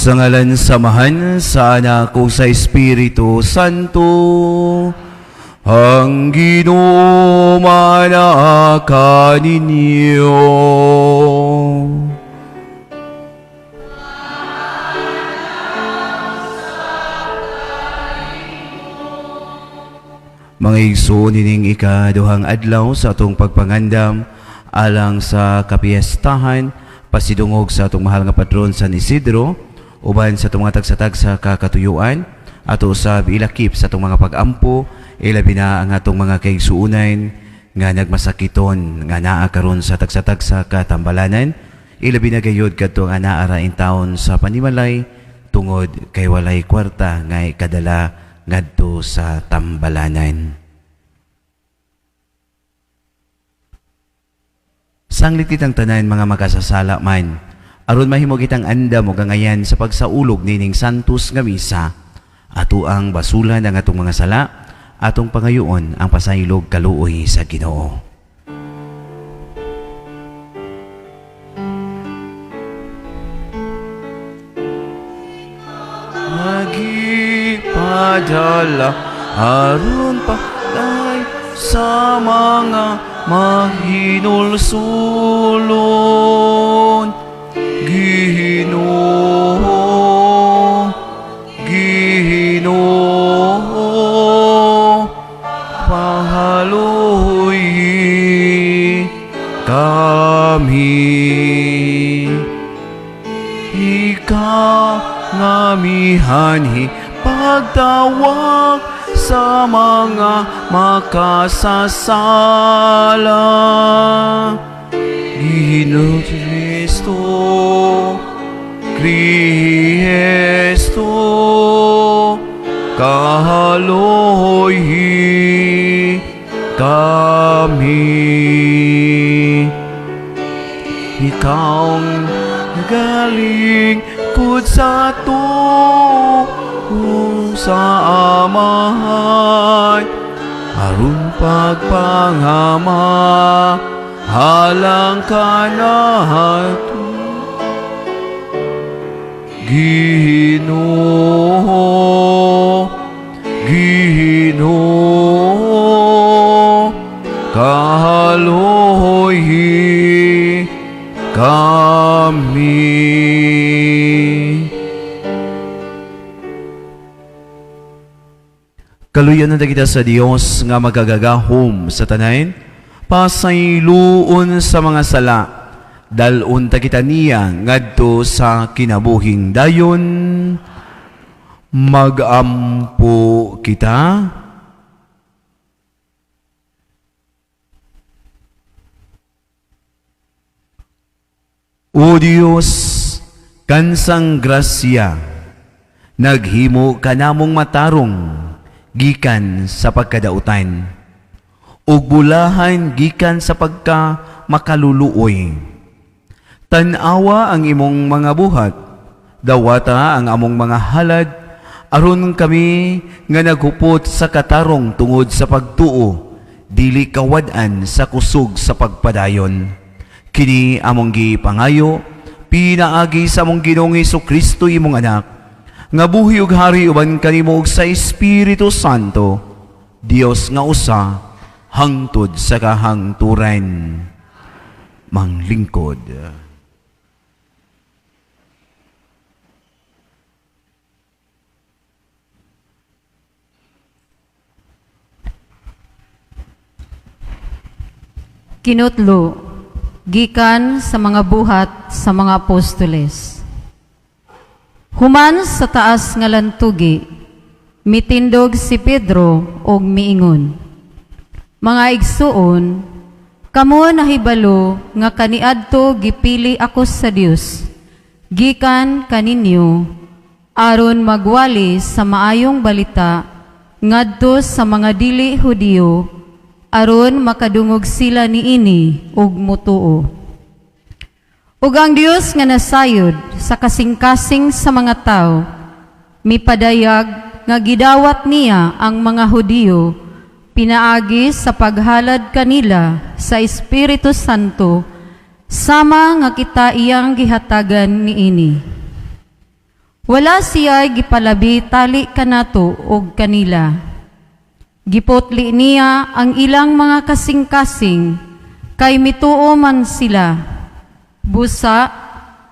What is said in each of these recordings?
Sa ngalan sa Amahan, sa Anak ug sa Espiritu Santo, ang Ginoo maanaa kaninyo. Mga igsoon, ining ikaduhang adlaw sa atong pagpangandam alang sa kapiestahan pasidungog sa atong mahal nga patron San Isidro, uban sa atong mga tagsa-tagsa kakatuyuan, ato usab ilakip sa atong mga pag-ampo, ilabi na ang atong mga kaigsuonan nga nagmasakiton nga naa karon sa tagsa-tagsa katambalanan, ilabi na gayud kadto nga naa ra intawon sa panimalay tungod kay walay kwarta nga ikadala ngadto sa tambalanan. Sanglit kitang tanan mga makasasala man, aron mahimo kitang andam og angayan sa pagsaulog nining santos nga misa, ato ang basulan ang atong mga sala, atong pangayoon ang pasaylog kaluoy sa Ginoo. Padala aron patay sa mga mahinulsulon. Ginoo, Ginoo, pahaloy kami. Ikaw nga mihanhi pagtawag sa mga makasasala. Ginoo Kristo, Kristo, kahaloy kami. Ikaw galing kud sa sa Amahan, aron pagpangama halang kanato. Ginoo, Ginoo, kahaloy kami. Kaluyan na kita sa Dios nga magagagahom sa tanan, pasayloon sa mga sala, dalon ta kita niya ngadto sa kinabuhing dayon. Magampo kita. O Dios, kansang grasya, naghimo kanamong matarong gikan sa pagkadautan, ug bulahan gikan sa pagka makaluluoy. Tan-awa ang imong mga buhat, dawata ang among mga halad, aron kami nga naghupot sa katarong tungod sa pagtuo, dili kawad-an sa kusog sa pagpadayon. Kini among gipangayo, pinaagi sa among Ginoong Hesukristo imong anak, nga buhi ug hari uban kanimo ug sa Espiritu Santo, Dios nga usa, hangtod sa kahangturan. Manglingkod. Kinutlo, gikan sa mga buhat sa mga apostoles. Human sa taas nga lantugi, mitindog si Pedro og miingon, "Mga igsuon, kamo nahibalo nga kaniadto gipili ako sa Dios, gikan kaninyo, aron magwali sa maayong balita ngadto sa mga dili Hudiyo, aron makadungog sila niini ug mutuo. Ug ang Dios nga nasayod sa kasing-kasing sa mga tawo, mipadayag nga gidawat niya ang mga Hudiyo pinaagi sa paghalad kanila sa Espiritu Santo, sama nga kita iyang gihatagan niini. Wala siya gipalabi tali kanato og kanila. Giputli niya ang ilang mga kasing-kasing kay mituo man sila. Busa,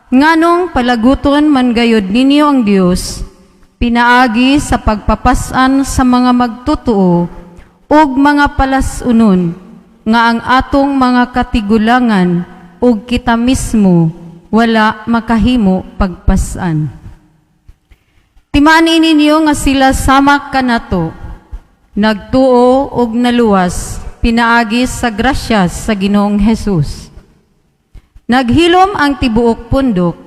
nganong palaguton man gayod ninyo ang Dios, pinaagi sa pagpapasan sa mga magtutuo ug mga palas-unon nga ang atong mga katigulangan ug kita mismo wala makahimo pagpasan. Timani ninyo nga sila sama kanato, nagtuo ug naluwas pinaagi sa grasya sa Ginoong Hesus. Naghilom ang tibuok pundok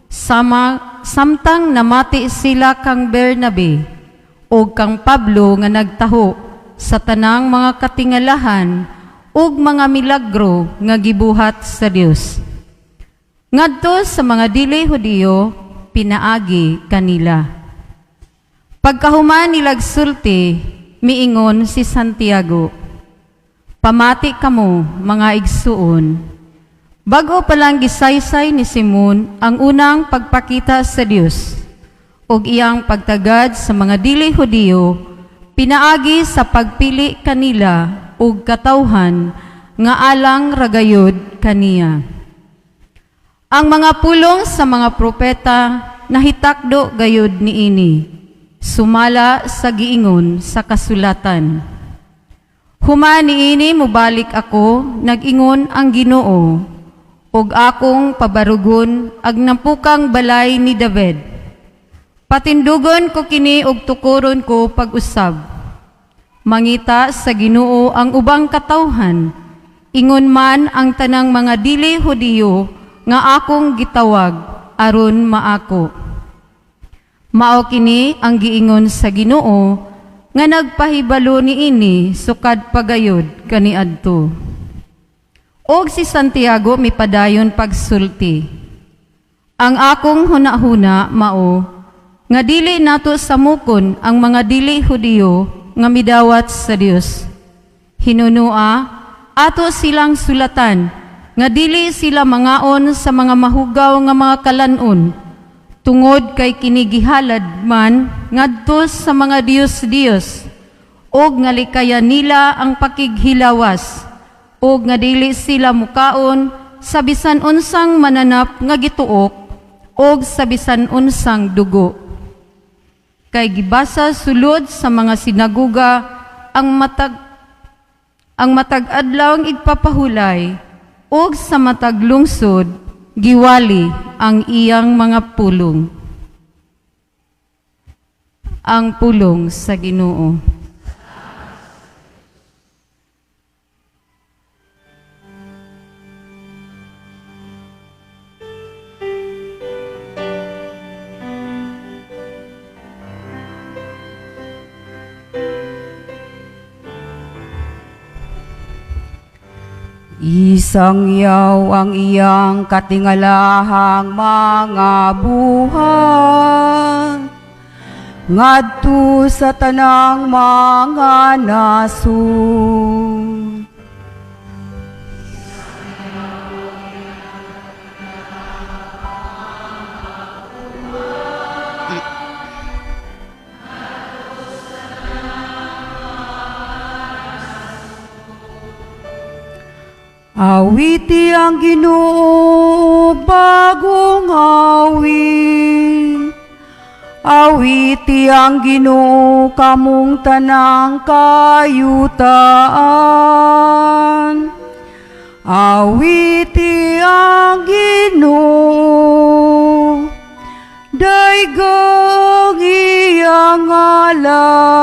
sama samtang namati sila kang Bernabe ug kang Pablo nga nagtaho sa tanang mga katingalahan ug mga milagro nga gibuhat sa Dios ngadto sa mga dili Hudiyo pinaagi kanila. Pagkahuman nilag sulti, miingon si Santiago, "Pamati kamo, mga igsuon. Bago pa lang gisaysay ni Simon ang unang pagpakita sa Dios ug iyang pagtagad sa mga dili Hudiyo pinaagi sa pagpili kanila og katawhan nga alang ragayod kaniya. Ang mga pulong sa mga propeta nahitakdo gayud niini, sumala sa giingon sa kasulatan. Human niini mobalik ako, nag-ingon ang Ginoo, ug akong pabarugon ang nampukang balay ni David. Patindugon ko kini ug tukuron ko pag-usab. Mangita sa Ginoo ang ubang katawhan, ingon man ang tanang mga dili Hudiyo nga akong gitawag aron maako. Mao kini ang giingon sa Ginoo nga nagpahibalo niini sukad pagayod kaniadto." Og si Santiago mipadayon pagsulti, "Ang akong hunahuna mao nga dili nato samukon ang mga dili Hudiyo nga midawat sa Dios. Hinunua ato silang sulatan nga dili sila mangaon sa mga mahugaw nga mga kalanon tungod kay kini gihalad man ngadto sa mga diyos-diyos, og nga likayan nila ang pakighilawas, og nga dili sila mukaon sa bisan unsang mananap nga gituok og sa bisan unsang dugo. Kay gibasa sulod sa mga sinaguga ang matag adlaw ang igpapahulay, ug sa matag lungsod giwali ang iyang mga pulong." Ang pulong sa Ginoo. Isangyaw ang iyang katingalahang mga buhat ngadto sa tanang mga nasod. Awiti ang Ginoo og bagong awit. Awiti ang Ginoo, kamong tanang kayutaan. Awiti ang Ginoo. Dayga ang iyang ngalan.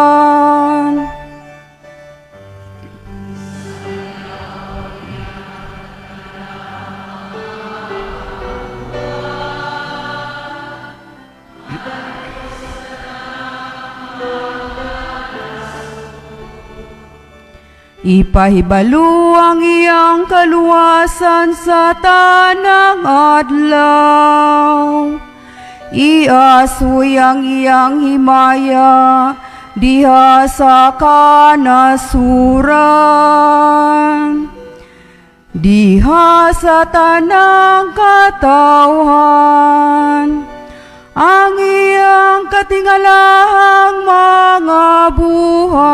Ipahibalo ang iyang kaluwasan sa tanang adlaw. Iasuy ang iyang himaya diha sa kanasuran. Diha sa tanang katawhan ang iyang katingalahang mga buhat.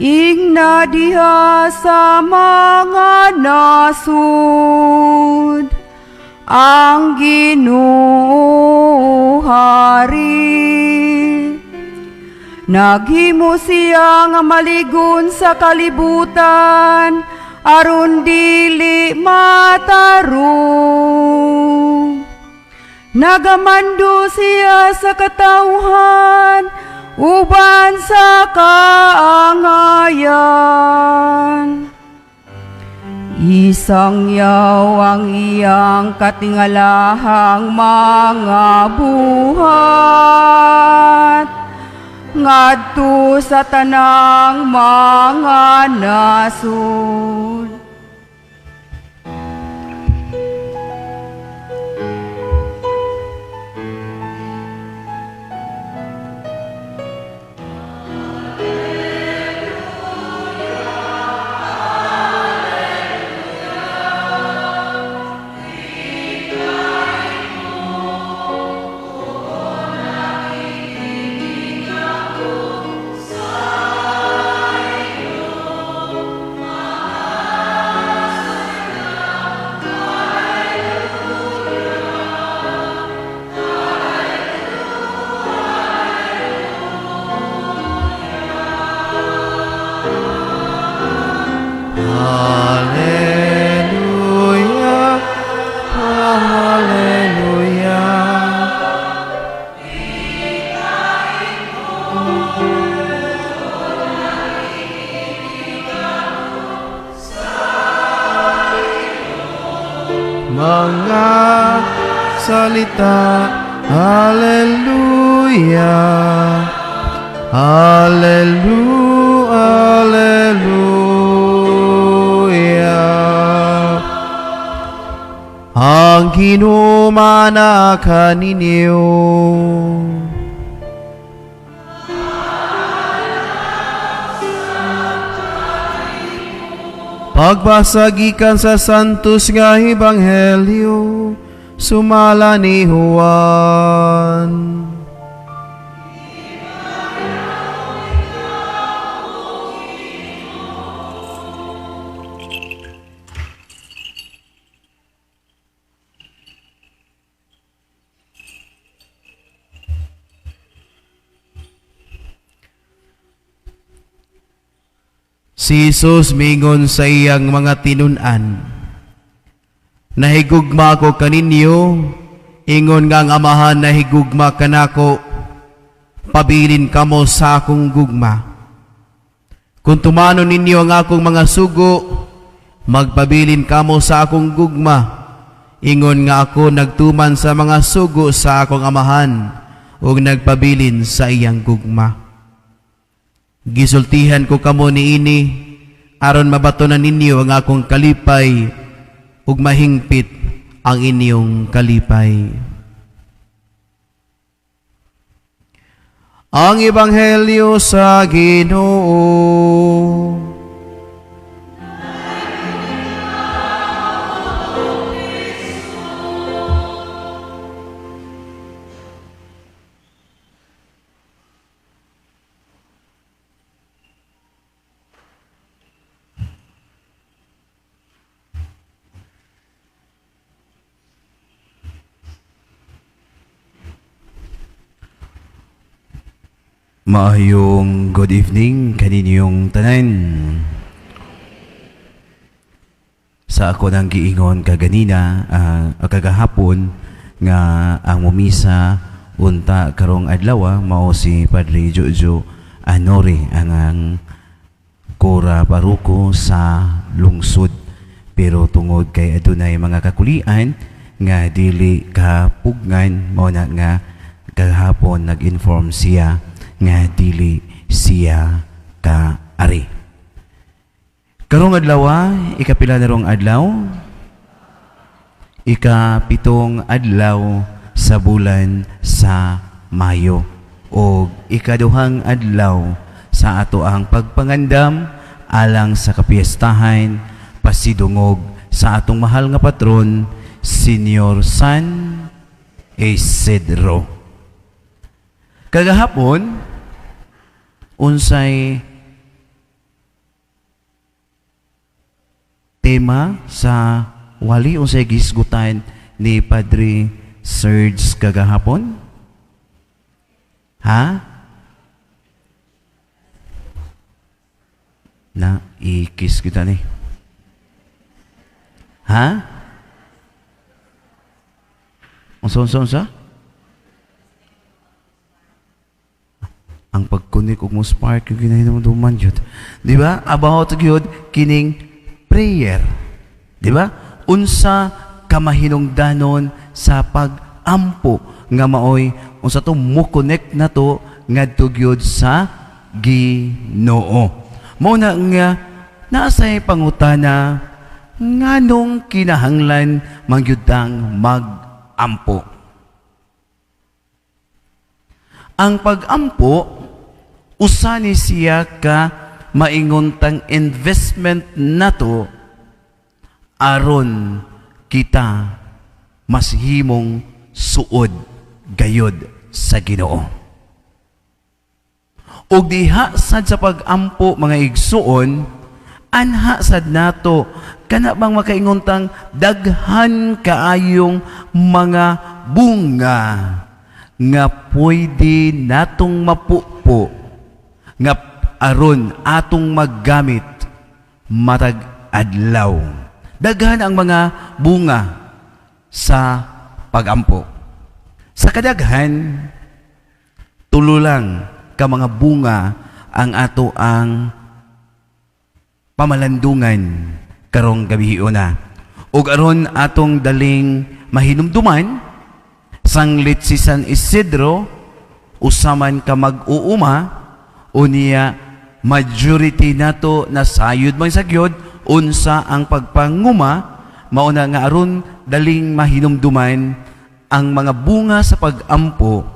Ingna diha sa mga nasud ang Ginoo hari. Naghimo siya nga maligon sa kalibutan aron dili matarong. Nagamando siya sa katawhan uban sa kaangayan. Isangyaw ang iyang katingalahang mga buhat ngadto sa tanang mga nasud. Hallelujah, Hallelujah. Mga salita, Hallelujah, Hallelujah, Hallelujah. Ang Ginoo maanaa kaninyo. Pagbasa gikan sa Santos nga Ebanghelyo sumala ni Juan. Si Jesus mingon sa iyang mga tinun-an, "Nahigugma ko kaninyo, ingon nga ang Amahan nahigugma kanako, pabilin kamo sa akong gugma. Kung tumanon ninyo ang akong mga sugo, magpabilin kamo sa akong gugma, ingon nga ako nagtuman sa mga sugo sa akong Amahan, ug nagpabilin sa iyang gugma. Gisultihan ko kamo niini aron mabatonan ninyo ang akong kalipay ug mahingpit ang inyong kalipay." Ang Ebanghelyo sa Ginoo. Maayong good evening kaninyong tanan. Sa ako nang giingon kaganina, kagahapon nga ang mumisa unta karong adlaw mao si Padre Jojo Anore ang kura paroko sa lungsod, pero tungod kay adunay mga kakulian nga dili kapugngan, mao na nga kagahapon nag-inform siya nga dili siya kaari. Karong adlaw, ikapila na rong adlaw? 7 adlaw sa bulan sa Mayo o ikaduhang adlaw sa ato ang pagpangandam alang sa kapiestahan pasidungog sa atong mahal nga patron, Senior San Isidro. Kagahapon, unsay tema sa wali, unsay gisgutan ni Padre Serge kagahapon? Ha? Na ikis kita ni. Ha? Unsa, unsa, unsa? Ang pagkunik og mo spark yung ginahinumduman yun. Di ba? About gyud kining prayer. Di ba? Unsa ka mahinungdanon sa pag-ampo nga maoy unsa to mo connect na to ngadto gyud sa Ginoo. Mao na nga naasay pangutana nganong kinahanglan mangyudang mag-ampo. Ang pag-ampo usa ni siya ka maingon tang investment nato aron kita mas himong suod gayod sa Ginoo. Ug diha sad sa pag-ampo, mga igsuon, anha sad nato kana bang makaingon tang daghan kaayong mga bunga nga pwede natong mapupo nga aron atong maggamit matag adlaw. Daghan ang mga bunga sa pagampo. Sa kadaghan, tulo lang ka mga bunga ang ato ang pamalandungan karong gabi una. Ug aron atong daling mahinumduman, sanglit si San Isidro, usaman ka mag-uuma, unya majority nato na sayod man sa gyud unsa ang pagpanguma, mauna nga aron daling mahinumduman ang mga bunga sa pag-ampo,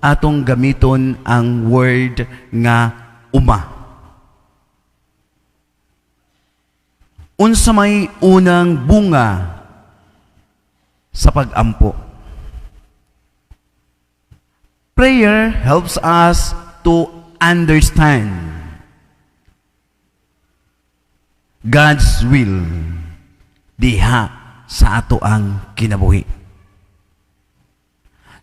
atong gamiton ang word nga uma. Unsa may unang bunga sa pag-ampo? Prayer helps us to understand God's will diha sa ato ang kinabuhi.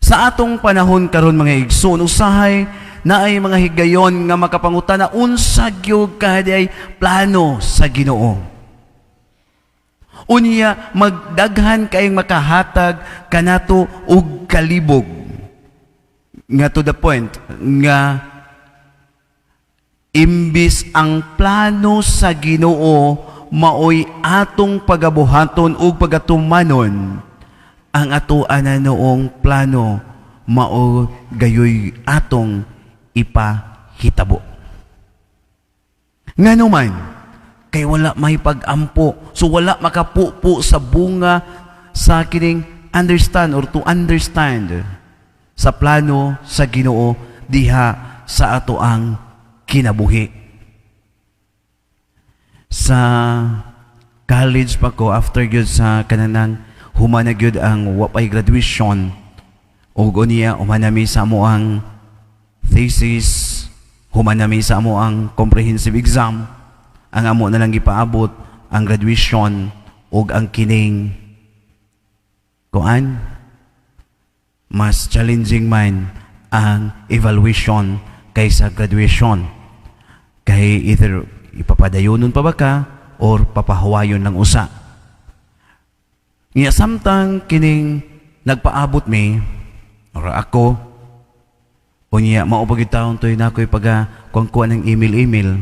Sa atong panahon karon, mga igsoon, usahay naay mga higayon nga makapangutana unsa gyud kahaday plano sa Ginoo. Unya magdaghan kayong makahatag kanato og kalibog nga to the point nga imbis ang plano sa Ginoo maoy atong pagabuhaton ug pagatumanon, ang ato ana noong plano mao gayoy atong ipahitabo. Ngano man kay wala may pag-ampo, so wala makapupo sa bunga sa kining understand or to understand sa plano sa Ginoo diha sa ato ang kinabuhi. Sa college pa ko, after gyud sa kananang human na gyud ang wapay graduation ug unya human nami sa amo ang thesis, human nami sa amo ang comprehensive exam, ang amo na lang gipaabot ang graduation ug ang kining kuan, mas challenging man ang evaluation kaysa graduation. Kay either ipapadayonon pa ba ka or papahuwayon lang usa. Nga samtang kining nagpaabot mi or ako, unya mao pa gyud taon toy na ako'y paga kuan ng email-email.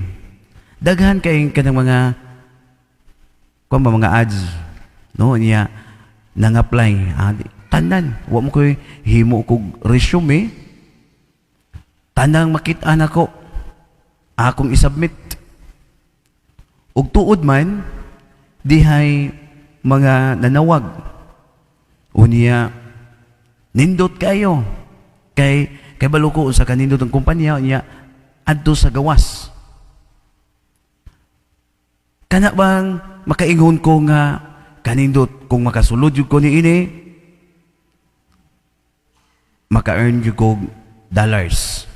Daghan kay kanang mga kuan ba, mga ads, no? Niya nang-apply, tanan wa mo koy himo kog resume, tanang makit-an ako akong isubmit. Ug tuod man dihay mga nanawag, unya Nindot kayo. Kay kay balo ko unsa kanindot ang kumpanya niya adto sa gawas. Kana bang makaingon ko nga kanindot kung makasulod jud ko niini, maka-earn jud ko dollars.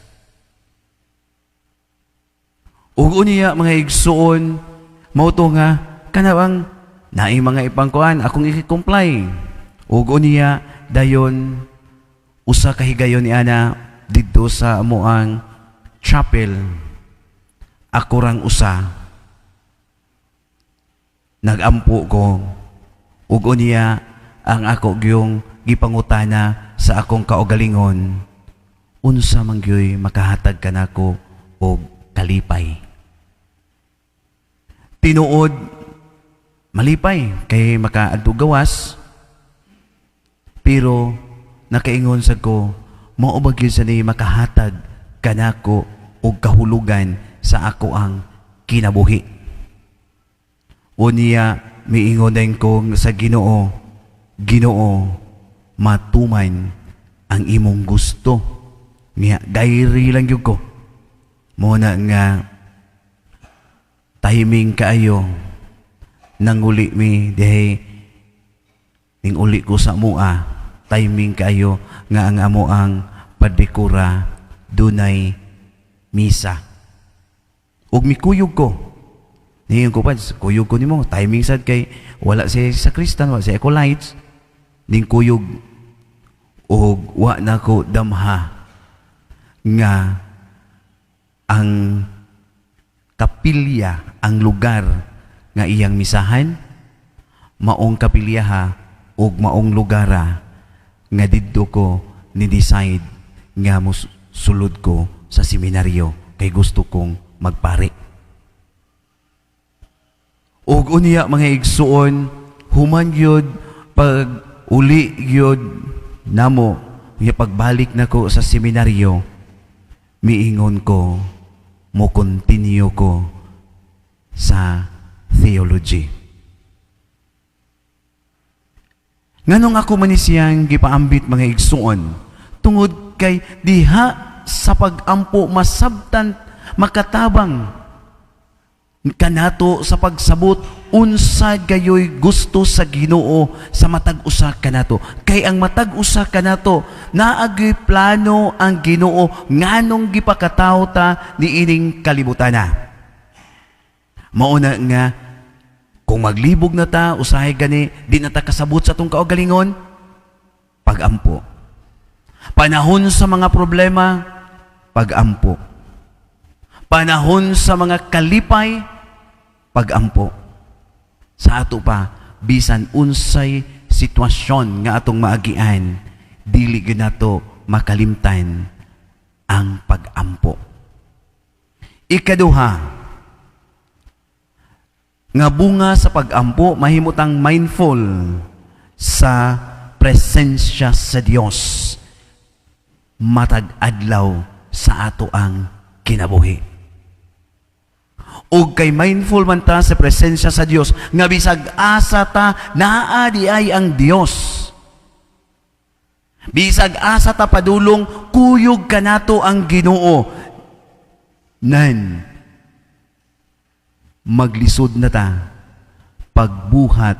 Ug unya, mga igsuon, mao to nga kana bang naay mga ipangkuan akong i-comply. Ug unya dayon, usa ka higayon ni ana didto sa amoang chapel, ako rang usa nagampo ko. Ug unya ang ako gyung gipangutana sa akong kaugalingon, unsa man gyoy makahatag kanako og kalipay? Tinuod malipay kay makaadto gawas, pero nakaingon sa ko, mao ba gyud sa ni makahatag kanako og kahulugan sa ako ang kinabuhi? Unya miingon din ko sa Ginoo, "Ginoo, matuman ang imong gusto." Niya gayri lang gyud ko. Mo na nga timing kaayo nanguli mi dihay, ning uli ko sa mua, timing kaayo nga ang amo ang padikura dunay misa ug mikuyog ko. Niingon ko pa, "Kuyog ko nimo." Timing sad kay wala si sakristan, wala si acolytes. Ning kuyog og wa na ko damha nga ang kapilya, ang lugar nga iyang misahan, maong kapilyaha ug maong lugara nga didto ko ni decide nga sulod ko sa seminaryo kay gusto kong magpari. Ug unya, mga igsuon, human gyud pag uli gyud namo, nga pagbalik nako sa seminaryo, miingon ko, mo continue ko sa theology. Nganong ako man ni siyang gipaambit, mga igsuon? Tungod kay diha sa pagampo masabtan makatabang kanato sa pagsabot unsa gayoy gusto sa Ginoo sa matag usa kanato. Kay ang matag usa kanato, naagay plano ang Ginoo nganong gipakatawo ta niining kalibutana. Mao na nga kung maglibog na ta usahay gani, di na ta kasabot sa atong kaugalingon, pagampo. Panahon sa mga problema, pagampo. Panahon sa mga kalipay, pagampo. Sa ato pa, bisan unsay sitwasyon nga atong maagian, dili gyud nato makalimtan ang pagampo. Ikaduha nga bunga sa pagampo, mahimutang mindful sa presensya sa Dios matag adlaw sa ato ang kinabuhi. Ug kay mindful man ta sa presensya sa Dios nga bisag asa ta, naa di ay ang Dios. Bisag asa ta padulong, kuyog kanato ang Ginoo. Nan maglisod na ta pagbuhat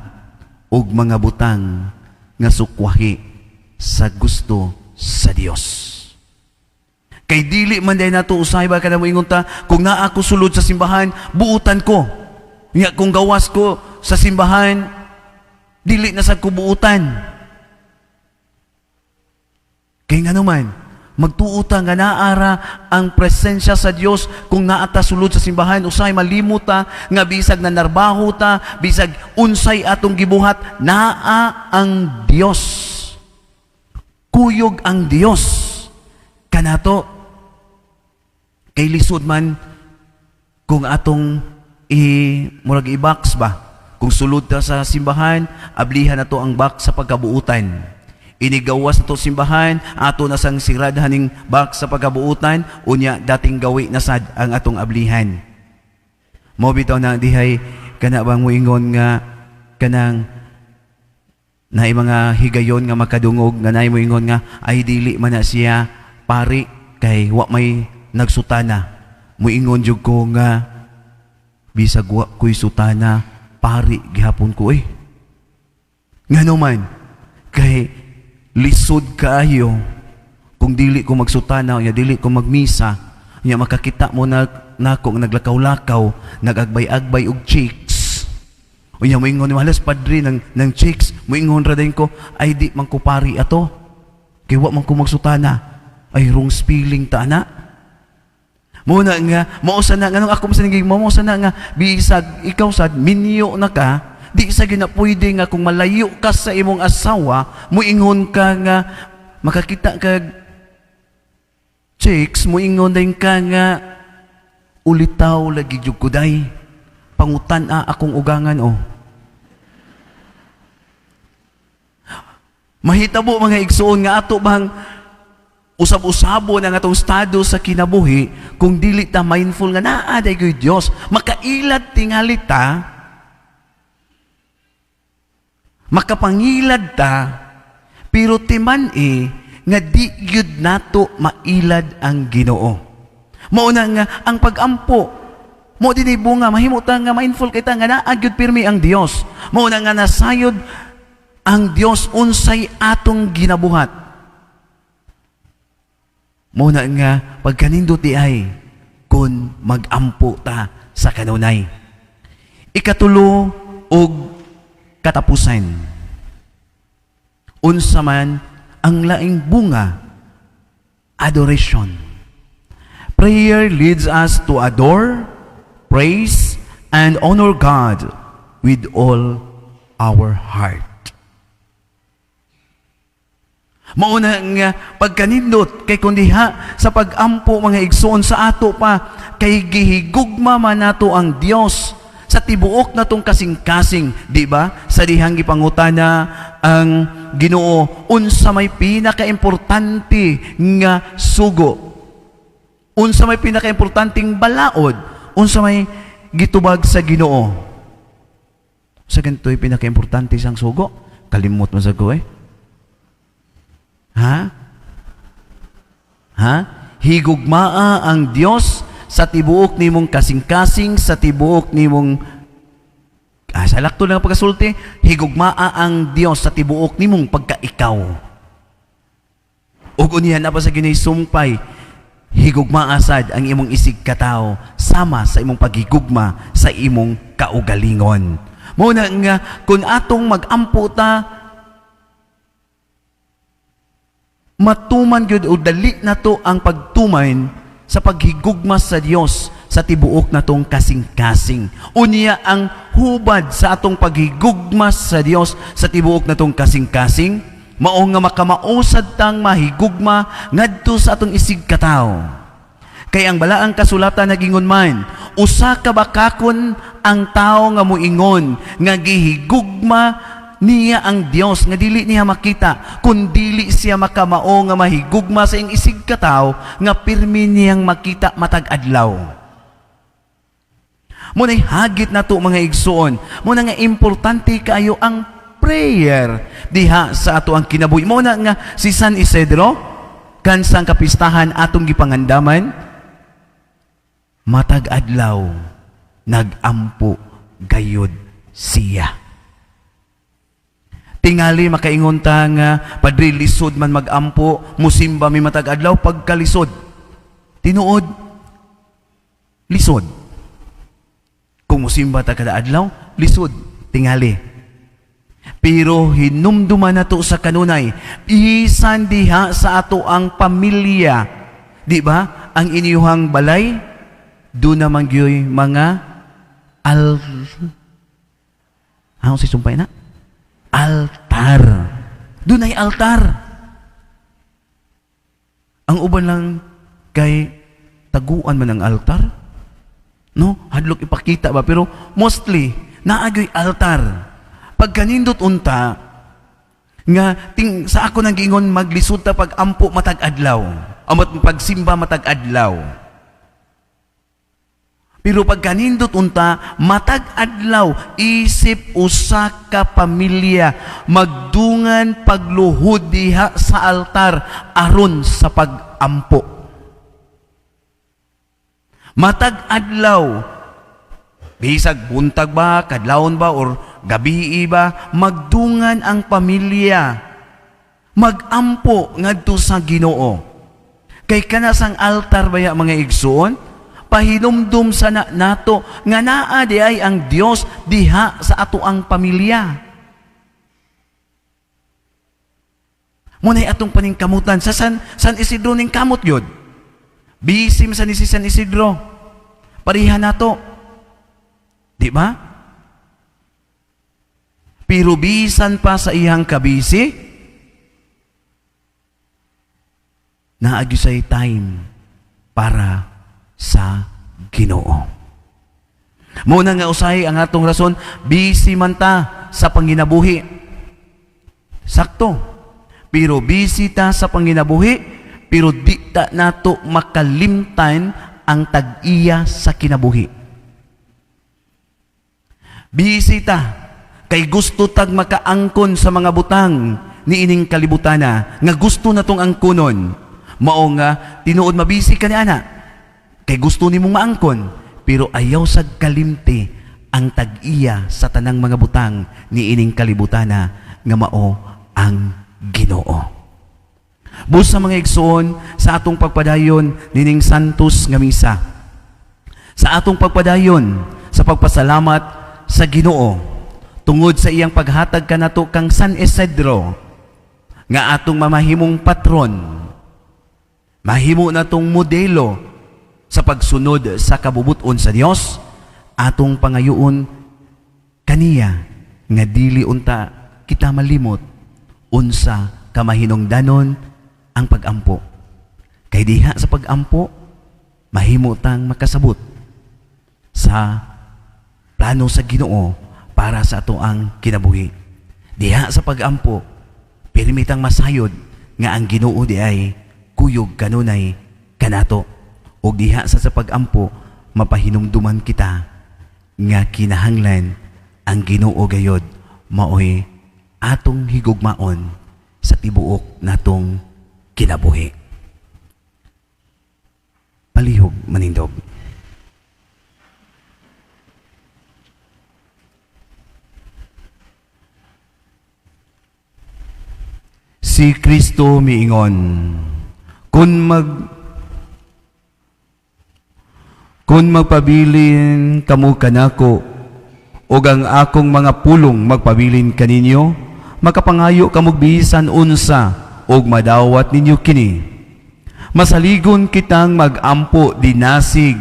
og mga butang nga sukwahi sa gusto sa Dios. Kay dili man diay nato usahay ba kada moingon ta, kung naa ko sulod sa simbahan, buutan ko. Nga kung gawas ko sa simbahan, dili na sa kubuutan. Kay ngano man, magtuo ta nga naara ang presensya sa Dios kung naa ta sulod sa simbahan, usahay malimot ta nga bisag nanarbaho ta, bisag unsay atong gibuhat, naa ang Dios. Kuyog ang Dios kanato. Kay lisod man kung atong i murag i-box ba, kung sulod ta sa simbahan, ablihan nato ang box sa pagkabuutan. Inigawas nato simbahan, ato na sang siradhan ning box sa pagkabuutan. Unya dating gawi na sad ang atong ablihan. Mo bitaw na dihay kana bang moingon nga kanang Naay mga higayon nga makadungog nga naay moingon nga ay, dili man na siya pari kay wa may nagsutana. Muingon jud ko nga bisag wa ko'y sutana, pari gihapon ko eh. Ngano man, kay lisod kaayo kung dili ko magsutana nya dili ko magmisa, nya makakita mo na nako nga naglakaw-lakaw, nagagbay-agbay og chicks. Unya moingon ni halas padre ng chicks, moingon ra din ko, ay, di man ko pari ato. Kay wa man ko magsutana. Ay, wrong spelling ta ana. Muna nga, mao sa na, nganong ako sa naging mao sa na nga, bisag ikaw sad, minyo na ka, di sa gina pwede nga kung malayo ka sa imong asawa, muingon ka nga, makakita ka chicks, muingon din ka nga, ulitaw lagi jud ko day. Pangutan a akong ugangan oh. Mahitabo, mga igsoon, nga ato bang usab-usabo na nga atong estado sa kinabuhi kung dili ta mindful nga naa day gyud Dios. Makailad tingali ta, makapangilad ta, pero timan eh nga di gyud nato mailad ang Ginoo. Mao na nga ang pagampo mo dinhi bunga, mahimo ta nga mindful kita nga naa gyud pirmi ang Dios. Mao na nga nasayod ang Dios unsay atong ginabuhat. Mao na nga pagkanindot di ay kung magampo ta sa kanunay. Ikatulo og katapusan. Unsa man ang laing bunga? Adoration. Prayer leads us to adore, praise, and honor God with all our heart. Mauna nga pagkanindot kay kun diha sa pagampo, mga igsoon, sa ato pa kay gihigugma man nato ang Dios sa tibuok natong kasing-kasing, di ba? Sa dihang gipangutana ang Ginoo, unsa may pinakaimportante nga sugo? Unsa may pinakaimportanteng balaod? Unsa may gitubag sa Ginoo? Sa ganito'y pinakaimportante sang sugo? Kalimot mo sa ko eh. Ha? Ha? Higugmaa ang Dios sa tibuok nimong kasing-kasing, sa tibuok nimong sa lakto lang ang pagkasulti, higugmaa ang Dios sa tibuok nimong pagkaikaw. Ug unya na pa sa Ginooy sumpay, higugmaa sad ang imong isig katawo sama sa imong paghigugma sa imong kaugalingon. Mao na nga kung atong magampo ta, matuman gyud o dali nato ang pagtuman sa paghigugma sa Dios sa tibuok natong kasing-kasing. Unya ang hubad sa atong paghigugma sa Dios sa tibuok natong kasing-kasing, mao nga makamausad tang mahigugma ngadto sa atong isig katawo. Kay ang balaang kasulatan nagingon man, usa ka bakakon ang tawo nga moingon nga gihigugma niya ang Dios nga dili niya makita, kun dili siya makamao nga mahigugma sa iyang isig katawo nga pirmi niyang makita matag adlaw. Mo na'y hagit nato, mga igsoon. Mo na nga importante kaayo ang prayer diha sa ato ang kinabuhi. Mo na nga si San Isidro kansang kapistahan atong gipangandaman, matag adlaw nagampo gayud siya. Tingali makaingon ta nga, "Padre, lisod man magampo, musimba mi matag adlaw, pagkalisod." Tinuod, lisod. Kung musimba ta kada adlaw, lisod tingali. Pero hinumduman nato sa kanunay, bisan diha sa ato ang pamilya, di ba? Ang inyuhang balay, do naman gyoy mga al ano si sumpay na? Altar. Dunay altar. Ang uban lang kay taguan man ang altar. No? Hadlok ipakita ba, pero mostly naa gyoy altar. Pagkanindot unta nga ting sa ako nang giingon, maglisod ta pag-ampo matag adlaw. Amat pagsimba matag adlaw. Pero pagkanindot unta, matag adlaw isip usa ka pamilya magdungan pagluhod diha sa altar aron sa pagampo. Matag adlaw, bisag buntag ba, kadlawon ba, or gabii ba, magdungan ang pamilya, magampo ngadto sa Ginoo. Kay kana sang altar baya, mga igsoon, pahinumdum sa na, nato nga naa di ay ang Dios diha sa ato ang pamilya. Muna'y atong paningkamutan sa San Isidro ning kamot yun. Bisim sa ni si San Isidro. Pareha nato. Di ba? Pero bisan pa sa iyang kabisi, naa gyud say time para sa Ginoo. Muna nga usahay ang atong rason, busy man ta sa panginabuhi. Sakto. Pero busy ta sa panginabuhi, pero di ta nato makalimtan ang tag-iya sa kinabuhi. Busy ta kay gusto tag makaangkon sa mga butang niining kalibutana nga gusto natong angkonon. Mao nga tinuod mabisi ka ni ana kay gusto nimong maangkon, pero ayaw sad kalimti ang tag-iya sa tanang mga butang niining kalibutana nga mao ang Ginoo. Busa, mga igsoon, sa atong pagpadayon nining Santos nga misa, sa atong pagpadayon sa pagpasalamat sa Ginoo tungod sa iyang paghatag kanato kang San Isidro nga atong mamahimong patron, mahimo natong modelo sa pagsunod sa kabubuton sa Dios, atong pangayoon kaniya nga dili unta kita malimot unsa kamahinungdanon ang pagampo. Kay diha sa pagampo, mahimo tang makasabot sa plano sa Ginoo para sa ato ang kinabuhi. Diha sa pagampo, pirmi tang masayod nga ang Ginoo di ay kuyog kanunay kanato. Og diha sa pagampo, mapahinumduman kita nga kinahanglan ang Ginoo gayod maoy atong higugmaon sa tibuok natong kinabuhi. Palihog manindog. Si Kristo miingon, Kung magpabilin kamo kanako ug ang akong mga pulong magpabilin kaninyo, makapangayo kamog bisan unsa ug madawat ninyo kini. Masaligon kitang magampo dinasig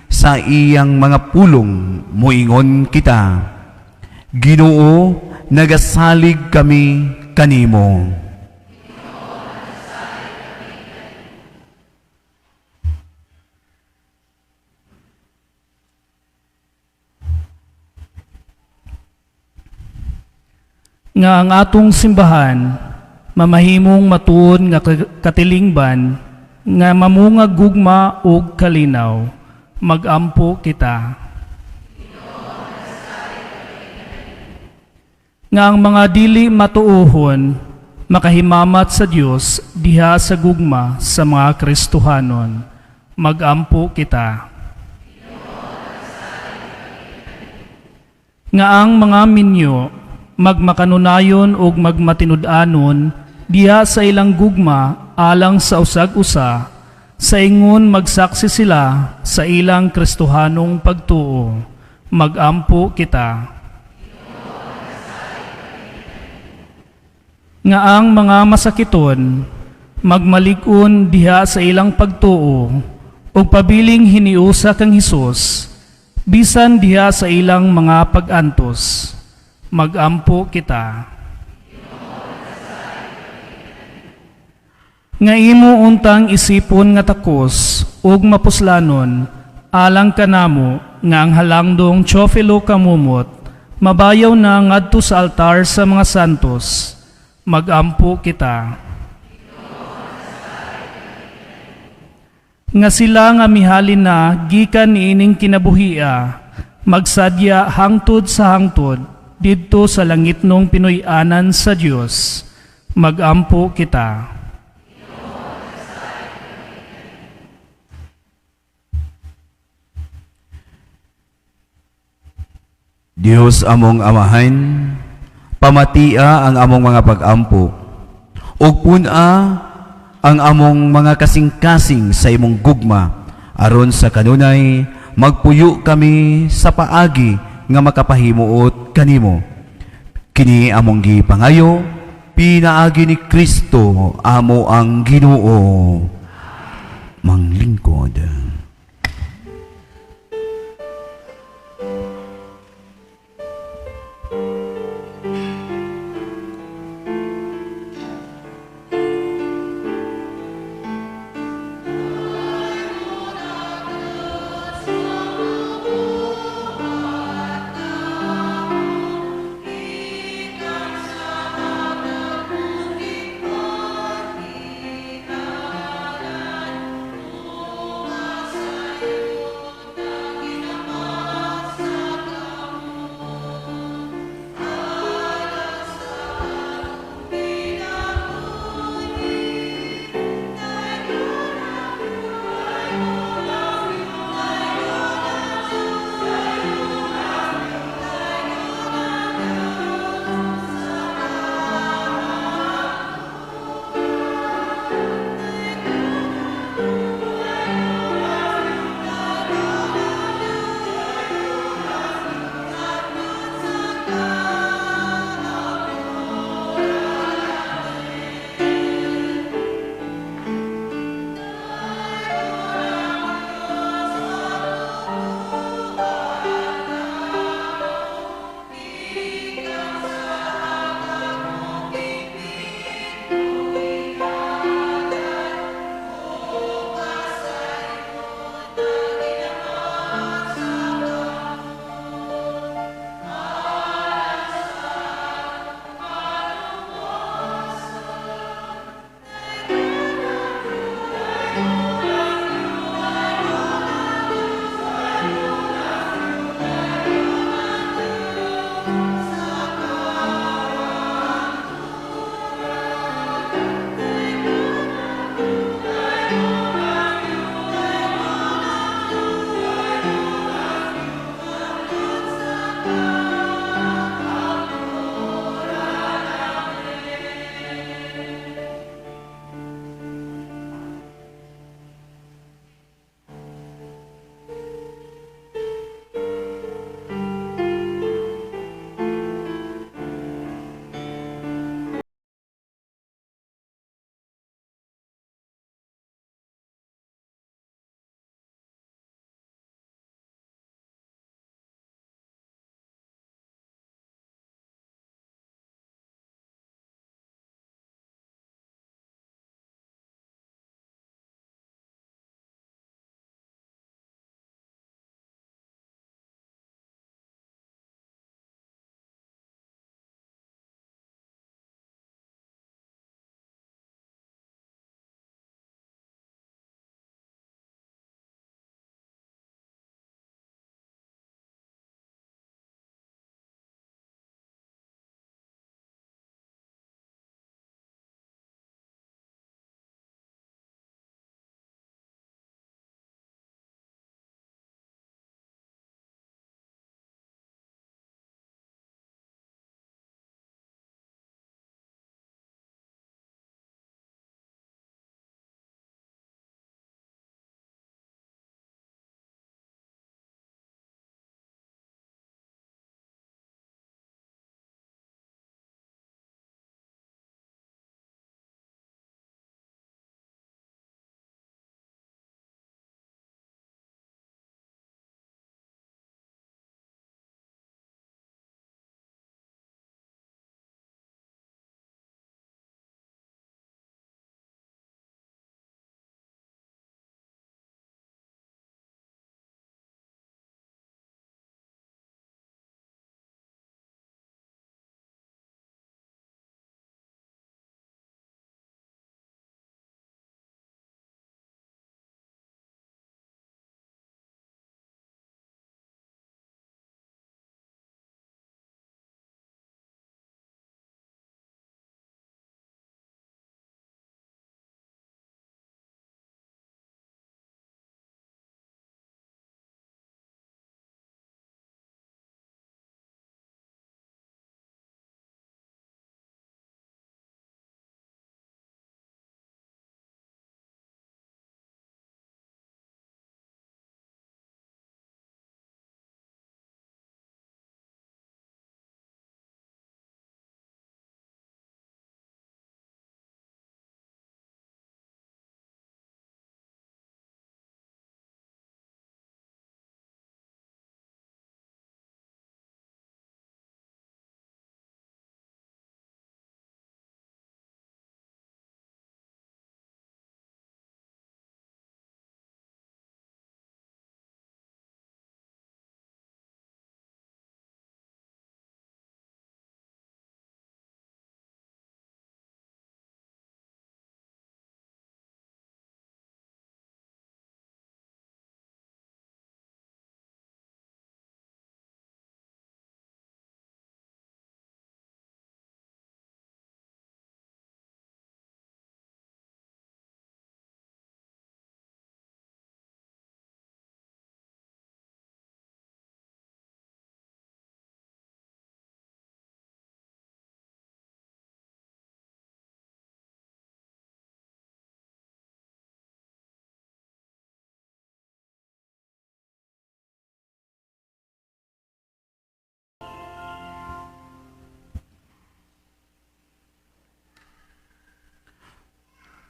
sa iyang mga pulong, muingon kita, Ginoo, nagasalig kami kanimo. Nga ang atong simbahan mamahimong matuod nga katilingban nga mamungag gugma ug kalinaw. Magampo kita. Nga ang mga dili matuohon makahimamat sa Dios diha sa gugma sa mga Kristohanon. Magampo kita. Nga ang mga minyo magmakanunayon ug magmatinud-anon diha sa ilang gugma alang sa usag-usa, sa ingon magsaksi sila sa ilang Kristohanong pagtuo. Magampo kita. Nga ang mga masakiton magmalig-on diha sa ilang pagtuo ug pabiling hiniusa kang Hesus bisan diha sa ilang mga pag-antos. Magampo kita. Nga imo untang isipon nga takos ug mapuslanon alang kanamo nga ang halangdong Teofilo Camomot mabayaw na ngadto sa altar sa mga santos. Magampo kita. Nga sila nga mihalin na gikan niining kinabuhia, magsadya hangtod sa hangtod didto sa langitnong Pinoy-anan sa Dios. Magampo kita. Dios among Amahan, pamatia ang among mga pag-ampo, ug pun-a ang among mga kasing-kasing sa imong gugma, aron sa kanunay magpuyo kami sa paagi nga makapahimuot kanimo. Kini among gipangayo, pinaagi ni Kristo amo ang Ginoo. Manglingkod.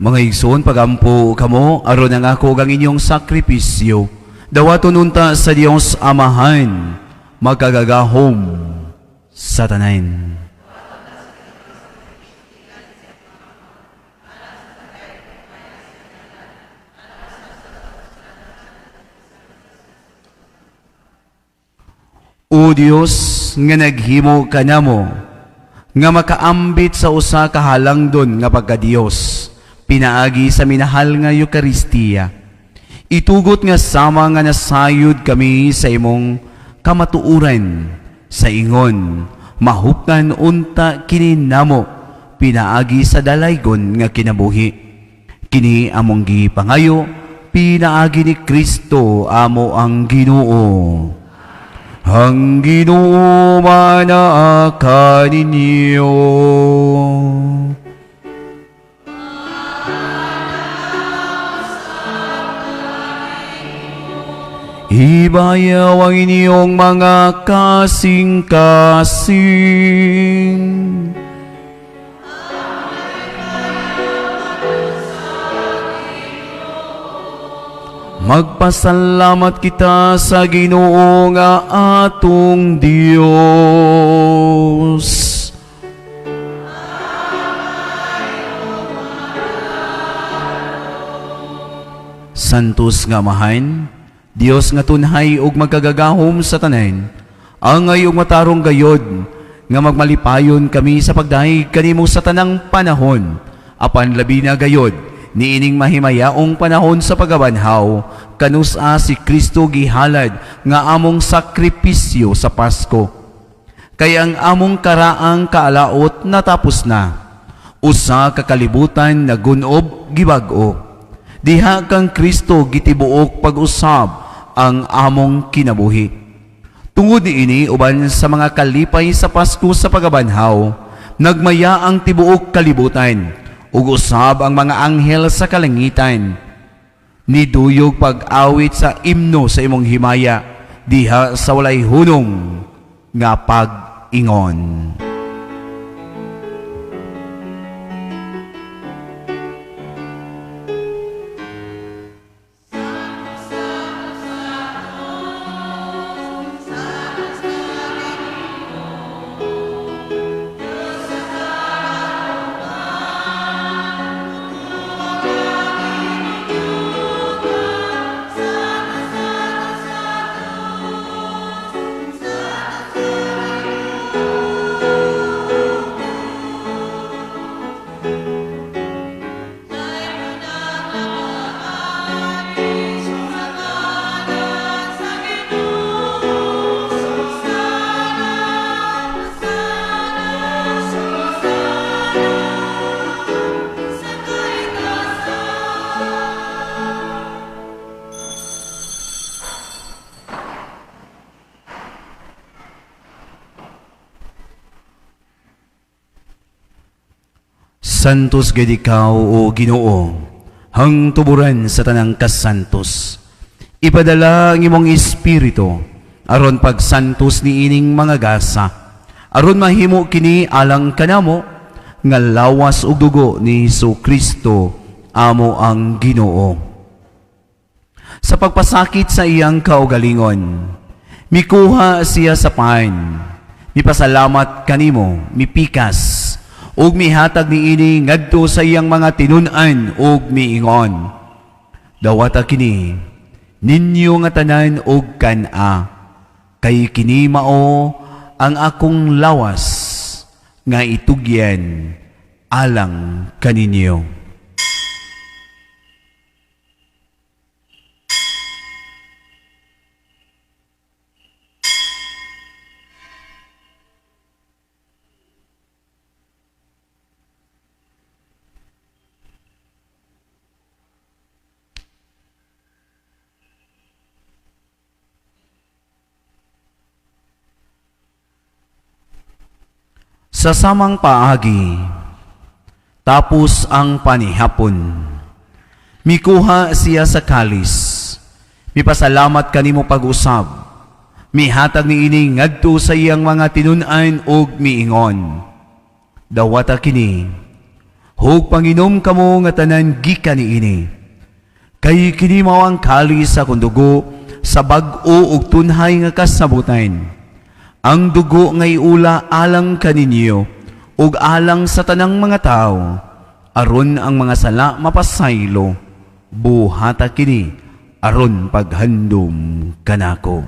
Mga igsoon, pagampo kamo, aron ang ako ug ang inyong sakripisyo dawaton unta sa Dios Amahan, makagagahom sa tanan. O Dios, nga naghimo kanamo nga makaambit sa usa ka halangdon nga pagka-Dios pinaagi sa minahal nga Eukaristiya, itugot nga sama nga nasayod kami sa imong kamatuoran, sa ingon mahuptan unta kini namo pinaagi sa dalaygon nga kinabuhi. Kini among gipangayo pinaagi ni Kristo amo ang Ginoo. Ang Ginoo manaa kaninyo. Ibayaw ang inyong mga kasing-kasing. Magpasalamat kita sa Ginoo nga atong Dios. Santos nga Amahan, Dios nga tunhay ug magkagagahom sa tanan, angay ug matarong gayod nga magmalipayon kami sa pagdayeg kanimo sa tanang panahon, apan labi na gayod niining mahimayaong panahon sa pagabanhaw, kanus-a si Kristo gihalad nga among sakripisyo sa Pasko. Kay ang among karaang kaalaot natapos na, usa ka kalibutan na gunob gibag-o. Diha kang Kristo gitibuok pag-usab ang among kinabuhi. Tungod niini, uban sa mga kalipay sa Pasko sa pagabanhaw, nagmaya ang tibuok kalibutan ug usab ang mga anghel sa kalangitan. Niduyog pag-awit sa imno sa imong himaya diha sa walay hunong nga pag-ingon. Santos gid ikaw, O Ginoo, hangtuburan sa tanang kasantos. Ipadala ang imong espiritu aron pagsantos niining mga gasa, aron mahimo kini alang kanamo nga lawas ug dugo ni Hesus Kristo amo ang Ginoo. Sa pagpasakit sa iyang kaugalingon, mikuha siya sa pan, mipasalamat kanimo, mipikas, ug mihatag niini ngadto sa iyang mga tinun-an ug miingon: "Dawata kini ninyo nga tanan ug kan-a, kay kini mao ang akong lawas nga itugyan alang kaninyo." Sa samang paagi, tapos ang panihapon, mikuha siya sa kalis, mipasalamat kanimo pag-usab, mihatag niini ngadto sa iyang mga tinun-an ug miingon: "Dawata kini, Hug panginom kamo nga tanan gikan niini. Kay kini mao ang kalis sa akong dugo sa bag-o ug tunhay nga kasabutan. Ang dugo nga iula alang kaninyo ug alang sa tanang mga tawo, aron ang mga sala mapasaylo. Buhata kini aron paghandom kanako.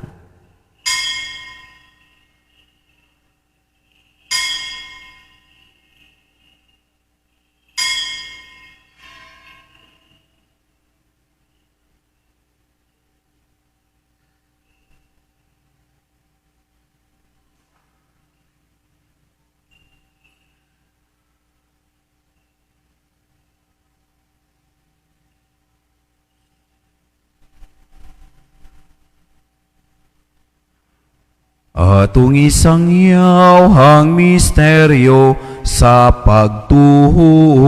Atong isangyaw ang misteryo sa pagtuo.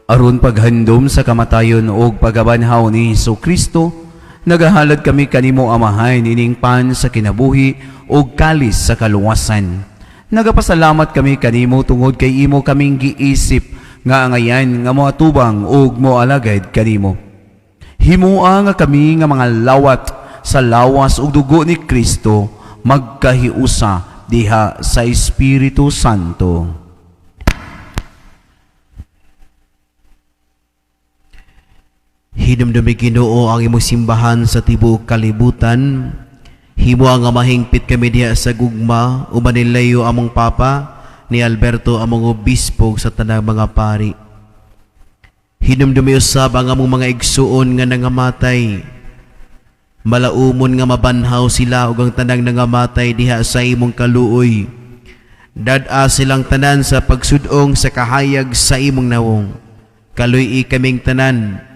Aron paghandom sa kamatayon ug pagabanhaw ni Hesus Kristo, nagahalad kami kanimo, Amahan, ining pan sa kinabuhi ug kalis sa kaluwasan. Nagapasalamat kami kanimo tungod kay imo kaming giisip nga angayan nga moatubang ug moalagad kanimo. Himoa nga kami nga mga lawat sa lawas ug dugo ni Kristo magkahiusa diha sa Espiritu Santo. Hinumdumi, Ginoo, ang imong simbahan sa tibuok kalibutan. Himoa nga mahingpit kami diha sa gugma uban ni Leo among Papa, ni Alberto among obispo, sa tanang mga pari. Hinumdumi usab ang among mga igsuon nga nangamatay. Malaumon nga mabanhaw sila ug ang tanang nangamatay diha sa imong kaluoy. Dad-a silang tanan sa pagsudong sa kahayag sa imong nawong. Kaluy-i kaming tanan.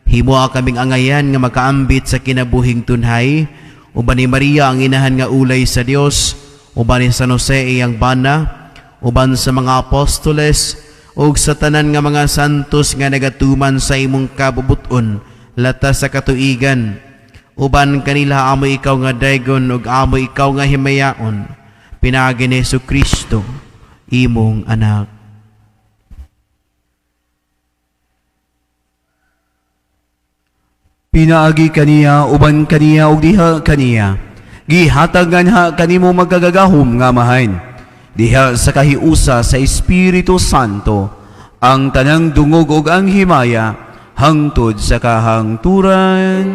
Himoa kaming angayan nga makaambit sa kinabuhing tunhay, uban ni Maria ang inahan nga ulay sa Dios, uban ni San Jose iyang bana, uban sa mga apostoles, ug sa tanan nga mga santos nga nagatuman sa imong kabubuton latas sa katuigan. Uban kanila amo ikaw nga daygon ug amo ikaw nga himayaon, pinaagi ni Hesus Kristo, imong anak. Pinaagi kaniya, uban kaniya, ug diha kaniya, gihatag nganha kanimo magkagagahom nga Amahan, diha sa kahiusa sa Espiritu Santo, ang tanang dungog ug ang himaya hangtod sa kahangturan.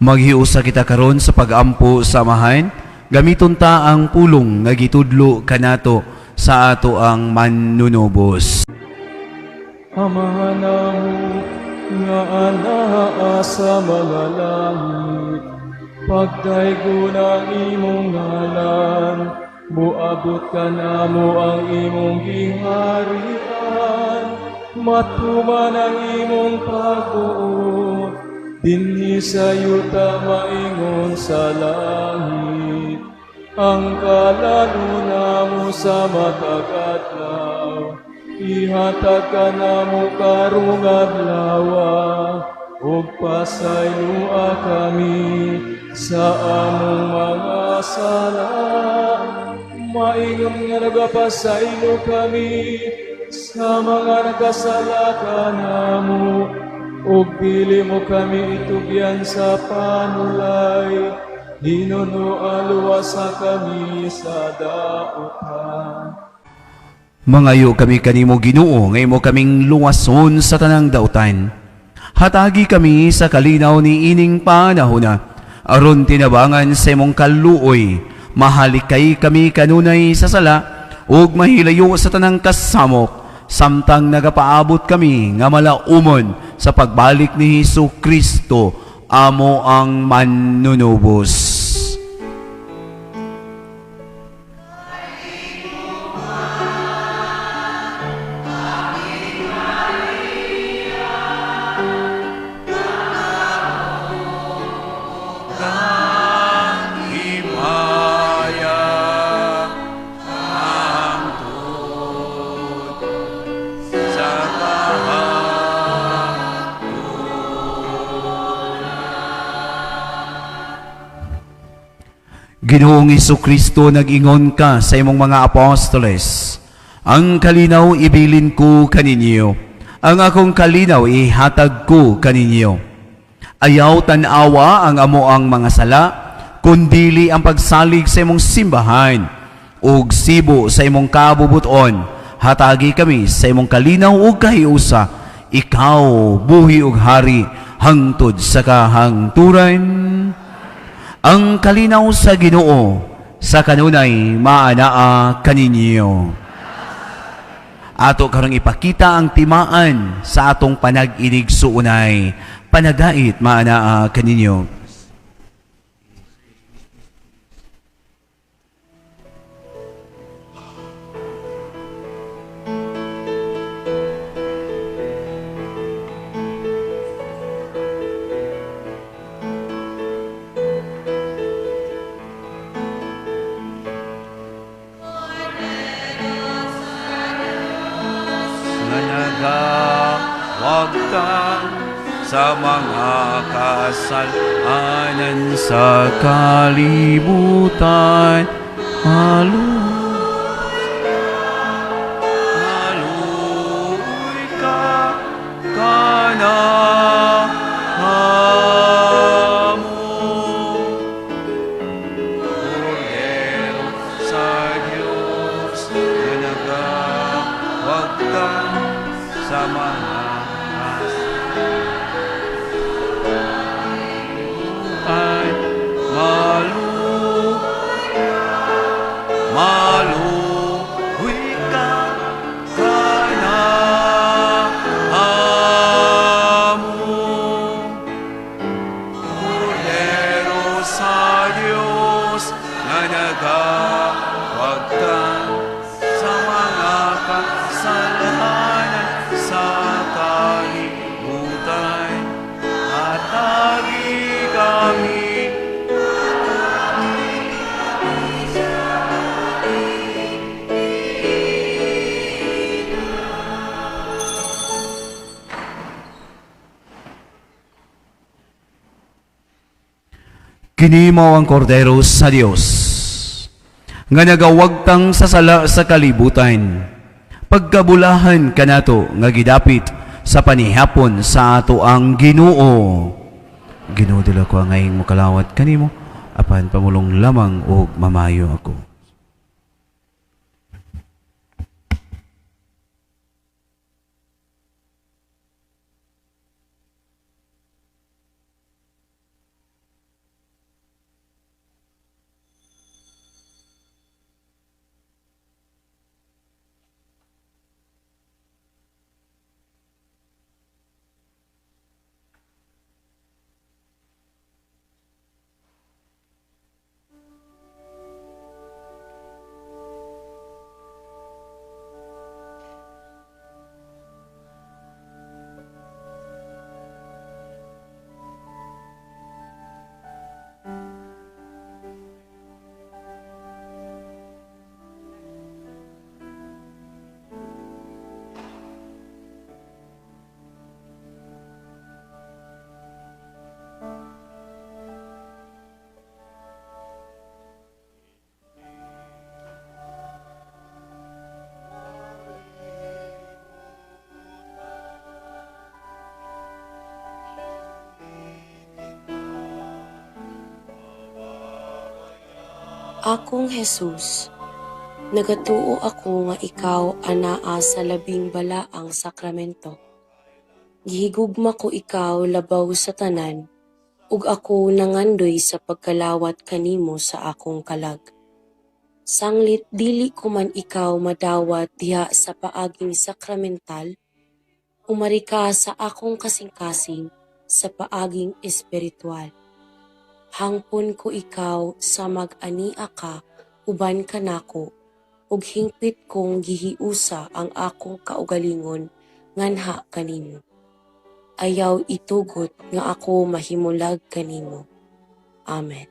Maghiusa kita karon sa pagampo sa Amahan, gamiton ta ang pulong nga gitudlo kanato sa ato ang manunubos. Amahan namo nga anaa sa mga langit, pagdaygon ang imong ngalan, muabot kanamo ang imong giharian, matuman ang imong pagbuot, dinhi sa yuta maingon sa langit. Ang kalan-on namo sa matag adlaw, ihatag kanamo karong adlawa, ug pasayloa kami sa among mga sala, maingon nga nagapasaylo kami sa mga nagkasala kanamo, ug dili mo kami itugyan sa panulay, hinunoa luwasa kami sa dautan. Mangayo kami kanimo, Ginoo, nga imo kaming luwason sa tanang dautan. Hatagi kami sa kalinaw ni ining panahona, aron tinabangan sa imong kaluoy, mahalikay kami kanunay sa sala ug mahilayo sa tanang kasamok, samtang nagapaabot kami nga malaumon sa pagbalik ni Hesus Kristo, amo ang manunubos. Ginoong Kristo, nag-ingon ka sa imong mga apostoles, ang kalinaw ibilin ko kaninyo, ang akong kalinaw ihatag ko kaninyo. Ayaw tan-awa ang amo ang mga sala, kundili ang pagsalig sa imong simbahan, ug sibo sa imong kabubuton. Hatagi kami sa imong kalinaw ug kahiusa, ikaw buhi ug hari hangtod sa kahangturan. Ang kalinaw sa Ginoo sa kanunay maanaa kaninyo. Ato karong ipakita ang timaan sa atong panag-inig suunay. Panagait maanaa kaninyo. Sa mga kasalanan sa kalibutan, haluy ka kanamo. Kordero sa Diyos na nagawagtang sa mga maluwi ka kanamo. Kordero sa Diyos na nagawagtang sa mga kasalanan sa kalibutan, hatagi kami. Kini mao ang Kordero sa Dios nga nagawagtang sa sala sa kalibutan. Pagkabulahan kanato nga gidapit sa panihapon sa ato ang Ginoo. Ginoo, dila ko ang ngayong mokalawat kanimo, apan pamulong lamang og mamayo ako. Akong Jesus, Nagatuo ako nga ikaw anaa sa labing balaang sakramento. Gihigugma ko ikaw labaw sa tanan, ug ako nangandoy sa pagkalawat kanimo sa akong kalag. Sanglit dili ko man ikaw madawat diha sa paaging sakramental, umari ka sa akong kasing-kasing sa paaging espiritual. Hangpon ko ikaw sa mag-ania ka uban kanako, ug hingpit kong gihiusa ang akong kaugalingon nganha kanimo. Ayaw itugot nga ako mahimulag kanimo. Amen.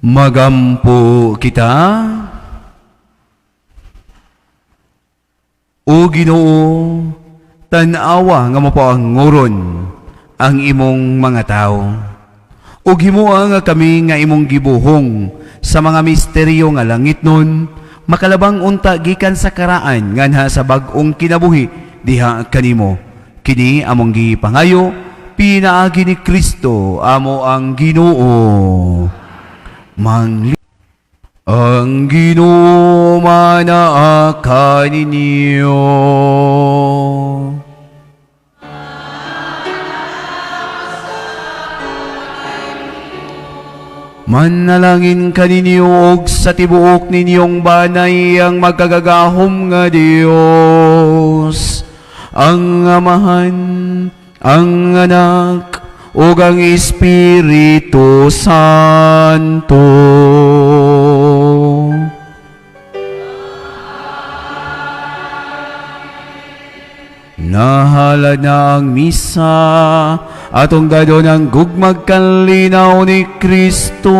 Magampo kita. O Ginoo, tan-awa nga mapaanguron ang imong mga tao. Ug himoa nga kami nga imong gibuhong sa mga misteryo nga langit nun, makalabang unta gikan sa karaan nganha sa bag-ong kinabuhi diha kanimo. Kini among gipangayo pinaagi ni Kristo amo ang Ginoo. Mangli ang Ginoo manaa kaninyo. Manalangin kaninyo og sa tibuok ninyong banay ang magkagagahom nga Dios, ang Amahan, ang Anak, ug ang Espiritu Santo. Nahalad na ang misa, atong gadon ang gugmag kalinaw ni Kristo.